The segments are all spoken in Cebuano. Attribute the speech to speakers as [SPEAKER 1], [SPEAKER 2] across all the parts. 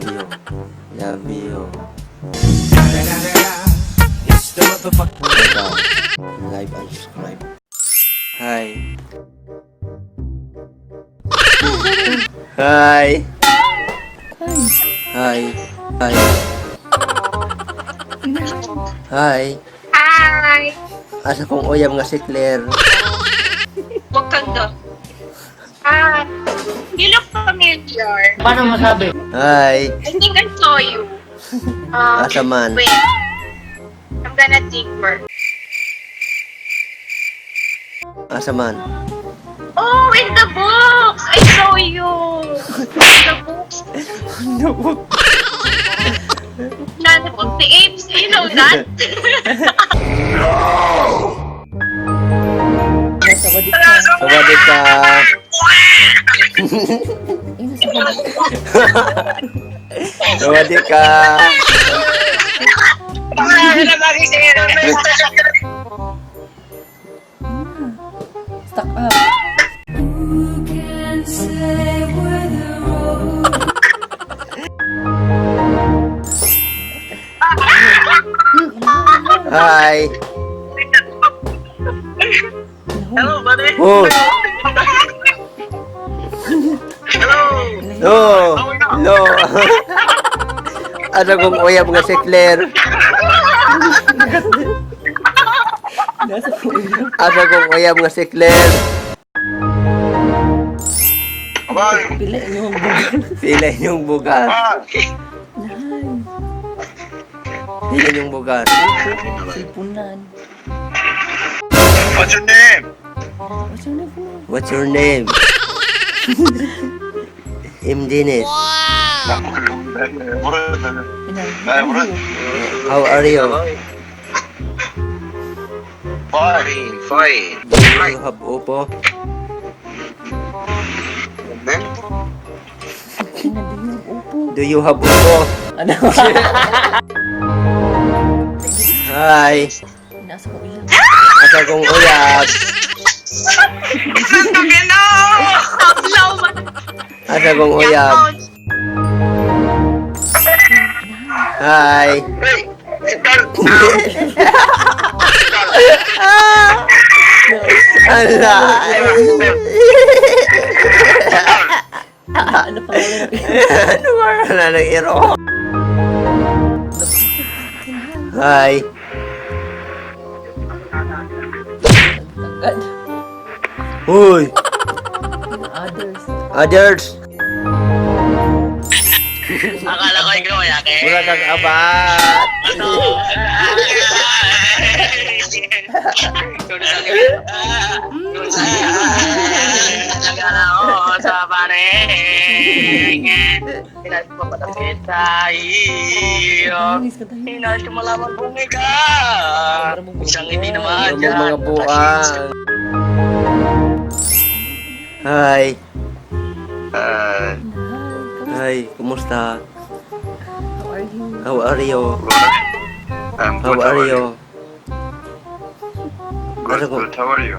[SPEAKER 1] you. Love you.
[SPEAKER 2] It's the motherfucker.
[SPEAKER 1] Teka, like and subscribe. Hi. Hi. Hi. Hi. Hi.
[SPEAKER 3] Hi!
[SPEAKER 1] Asa kong uyab nga si Claire.
[SPEAKER 3] Wakanda. Hi! You look familiar.
[SPEAKER 1] Hi.
[SPEAKER 3] I think I saw you.
[SPEAKER 1] Asa man?
[SPEAKER 3] Wait. I'm gonna think first.
[SPEAKER 1] Asa man?
[SPEAKER 3] Oh, in the books! I saw you! In the books. Planet of the Apes. You know that?
[SPEAKER 4] Sawadee ka.
[SPEAKER 1] Sawadee ka. Sawadee ka.
[SPEAKER 4] Stuck up.
[SPEAKER 1] Hi.
[SPEAKER 5] Hello, buddy.
[SPEAKER 1] Oh.
[SPEAKER 5] Hello.
[SPEAKER 1] No. No. Asa kong uyab nga si Claire.
[SPEAKER 4] Nasa ko uyab.
[SPEAKER 1] Asa kong uyab nga si Claire.
[SPEAKER 4] Pila inyong bugas.
[SPEAKER 1] Pila inyong bugas. Pila inyong bugas.
[SPEAKER 4] Silpunan.
[SPEAKER 5] What's your name?
[SPEAKER 4] What's your name po?
[SPEAKER 1] What's your name? I'm Dennis. How are you?
[SPEAKER 5] Fine, fine.
[SPEAKER 1] Do you have upo? Do you have upo?
[SPEAKER 4] Ano?
[SPEAKER 1] Hi.
[SPEAKER 4] Nasa ko uyab.
[SPEAKER 1] Asa kong uyab. Asa kong uyab. Hi. Ala.
[SPEAKER 4] Ano pangalan?
[SPEAKER 1] Ano ba na ng iro? Hi.
[SPEAKER 4] Tangkad.
[SPEAKER 1] Huy.
[SPEAKER 4] Others.
[SPEAKER 1] Others.
[SPEAKER 5] Akala ko ikaw ay akin.
[SPEAKER 1] Mura kang abat.
[SPEAKER 5] Sa pare. Hinal ko patapit sa iyo.
[SPEAKER 4] Inis ka tayo.
[SPEAKER 5] Hinal ko malaman kung ikaw. Isang hindi naman
[SPEAKER 1] Ano mga buang. Hi.
[SPEAKER 4] Hi.
[SPEAKER 1] Hi. Kumusta?
[SPEAKER 4] How are you?
[SPEAKER 1] How are you?
[SPEAKER 6] I'm
[SPEAKER 1] How
[SPEAKER 6] good.
[SPEAKER 1] are you?
[SPEAKER 6] Good,
[SPEAKER 1] Ano ko-
[SPEAKER 6] good. How are you?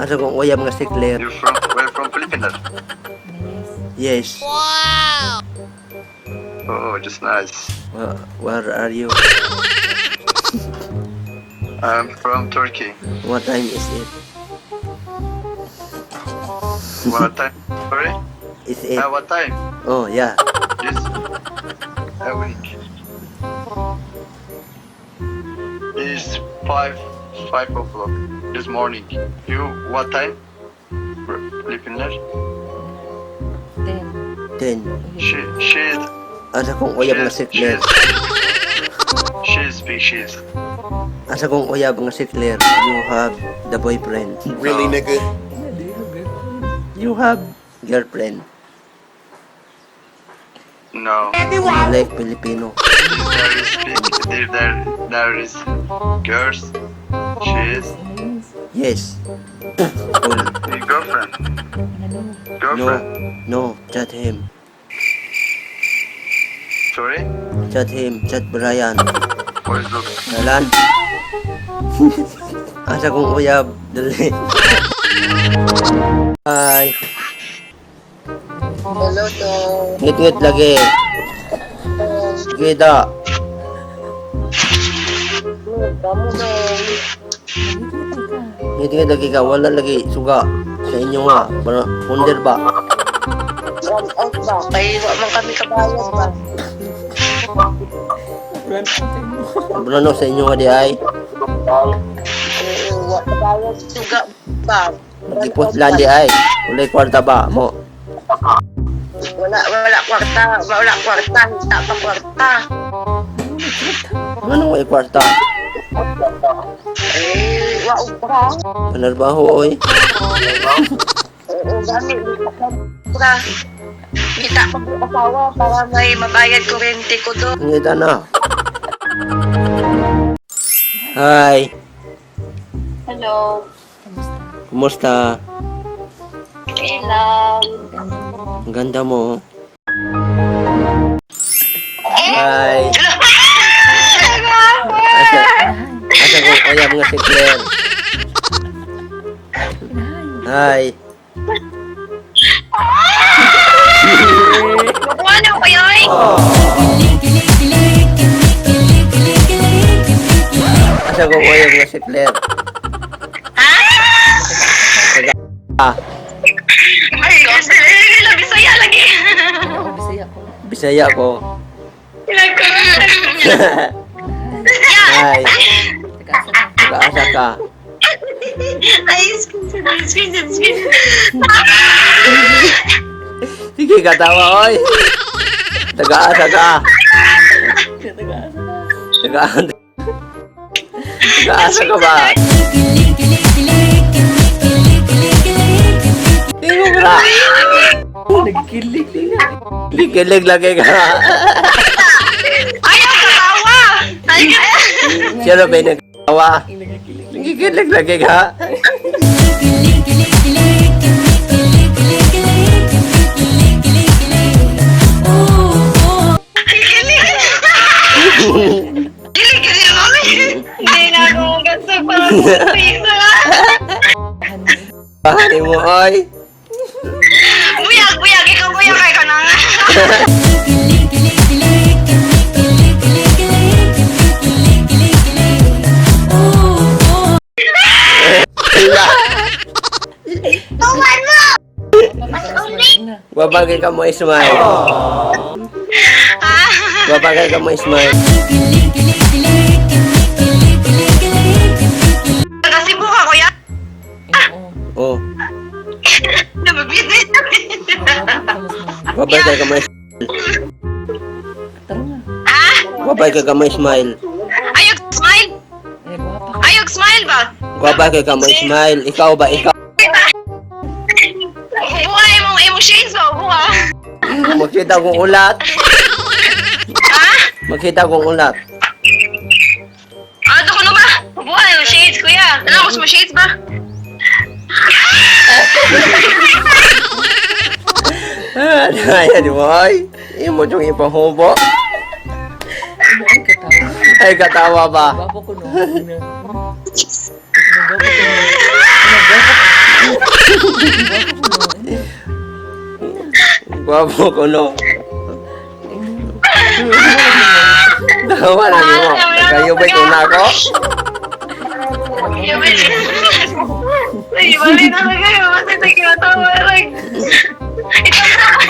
[SPEAKER 1] Asa kong uyab nga si Claire?
[SPEAKER 6] You from where from Philippines?
[SPEAKER 4] Yes.
[SPEAKER 1] Yes.
[SPEAKER 6] Oh, just nice.
[SPEAKER 1] Where are you?
[SPEAKER 6] I'm from Turkey.
[SPEAKER 1] What time is it?
[SPEAKER 6] What time? Sorry?
[SPEAKER 1] Is it?
[SPEAKER 6] What time?
[SPEAKER 1] Oh, yeah.
[SPEAKER 6] This a week. It's 5 o'clock this morning. You what time? Philippines?
[SPEAKER 4] 10.
[SPEAKER 1] 10.
[SPEAKER 6] She is
[SPEAKER 1] Asa kong uyab nga si
[SPEAKER 6] she
[SPEAKER 1] Claire?
[SPEAKER 6] is she is big she is.
[SPEAKER 1] Asa kong uyab nga si Claire? You have the boyfriend.
[SPEAKER 2] Really, nigga?
[SPEAKER 4] Do you have girlfriend?
[SPEAKER 1] You have girlfriend.
[SPEAKER 6] No.
[SPEAKER 1] You like Filipino.
[SPEAKER 6] There is big there is girls. She is
[SPEAKER 4] Yes.
[SPEAKER 1] Yes. Cool.
[SPEAKER 6] girlfriend.
[SPEAKER 4] Ano?
[SPEAKER 1] No.
[SPEAKER 6] Girlfriend.
[SPEAKER 1] No. Chat him.
[SPEAKER 6] Sorry?
[SPEAKER 1] Chat him. Chat Brian.
[SPEAKER 6] What is look?
[SPEAKER 1] Dalan. Asa kong uyab? Dali. Hi.
[SPEAKER 5] Hello, to.
[SPEAKER 1] Ngit-ngit lagi. Sige da.
[SPEAKER 3] Kamu na.
[SPEAKER 1] Ngiti nga lagi ka, wala lagi suga sa inyo nga. Para punder ba?
[SPEAKER 3] Run out ba? Kay wa man kami kabayad ba?
[SPEAKER 4] Run out ay mo.
[SPEAKER 1] Ano sa inyo nga di ay?
[SPEAKER 3] Oo, wa kabayad suga ba?
[SPEAKER 1] Giputlan di ay. Walay kwarta ba mo?
[SPEAKER 3] Wala, wala kwarta, wala kwarta, hita pa kwarta.
[SPEAKER 1] Ano way kwarta?
[SPEAKER 3] Eh, wa ubra.
[SPEAKER 1] Panarbaho oy.
[SPEAKER 3] Oo, gani, hita pa ubra. Hita pa ko asawa para may mabayad kuryente ko do.
[SPEAKER 1] Ngita na. Hi.
[SPEAKER 3] Hello.
[SPEAKER 1] Kumusta?
[SPEAKER 3] Hello.
[SPEAKER 1] Ang ganda mo. Hi. Asa, asa kong uyab nga si Claire. Hi.
[SPEAKER 3] Makuha na ko kayo ay.
[SPEAKER 1] Asa kong uyab nga si Claire. Ah,
[SPEAKER 3] Ay, kasi Bisaya lagi.
[SPEAKER 4] Ako, Bisaya ko.
[SPEAKER 1] Bisaya ko. Hi.
[SPEAKER 4] Taga-asa ka.
[SPEAKER 1] Taga-asa ka.
[SPEAKER 3] Ay, screenshot, screenshot, screenshot.
[SPEAKER 1] Sige, katawa, oy. Taga-asa ka.
[SPEAKER 4] Taga-asa ka.
[SPEAKER 1] Taga-asa. Taga-asa ka ba? Tingog ra.
[SPEAKER 4] Nagkilig din na.
[SPEAKER 1] Kilig lagi ka.
[SPEAKER 3] Ay, ang katawa! Ay,
[SPEAKER 1] Siya na ba yung nagtawa?
[SPEAKER 4] Nagkilig.
[SPEAKER 1] Kikilig lagi ka.
[SPEAKER 3] Kilig ka rin, mami. Hindi na ako maganda para sa pizza.
[SPEAKER 1] Bahari mo, oy.
[SPEAKER 3] Buyag, buyag. Ikaw buyag kay ka na nga.
[SPEAKER 1] Wala.
[SPEAKER 3] Tuwan mo!
[SPEAKER 4] Na.
[SPEAKER 1] Babagay ka mo, smile. Babagay ka mo, smile.
[SPEAKER 3] Taga Cebu ka, kuya?
[SPEAKER 4] Oo.
[SPEAKER 1] Oh,
[SPEAKER 3] Nababit.
[SPEAKER 1] babagay ka mo,
[SPEAKER 4] Tara nga.
[SPEAKER 1] babagay ka mo, smile.
[SPEAKER 3] Ayog smile!
[SPEAKER 4] Ay, gwapa ka.
[SPEAKER 3] Ayog smile ba?
[SPEAKER 1] Babagay ka mo, smile. Ikaw ba, ikaw?
[SPEAKER 3] Buha imong imong shades ba? Buha.
[SPEAKER 1] Makita kong ulat. Makita kong ulat.
[SPEAKER 3] Ah, ko na ba? Buha imong shades, kuya. Ano ko mo shades ba?
[SPEAKER 1] Ah, Ayan mo, oy. Imo yung ipahubo.
[SPEAKER 4] Ano ang katawa?
[SPEAKER 1] Ay, katawa ba?
[SPEAKER 4] Gwapa ko no. Ano? Gwapa ko no. Ano, gwapa ko. Gwapa ko no.
[SPEAKER 1] Gwapo ko, no? Tawa na mo. Kayo ba'y kuna ko?
[SPEAKER 3] Ay, mali talaga yun. Kasi tayo kinatawa lang. Ito na.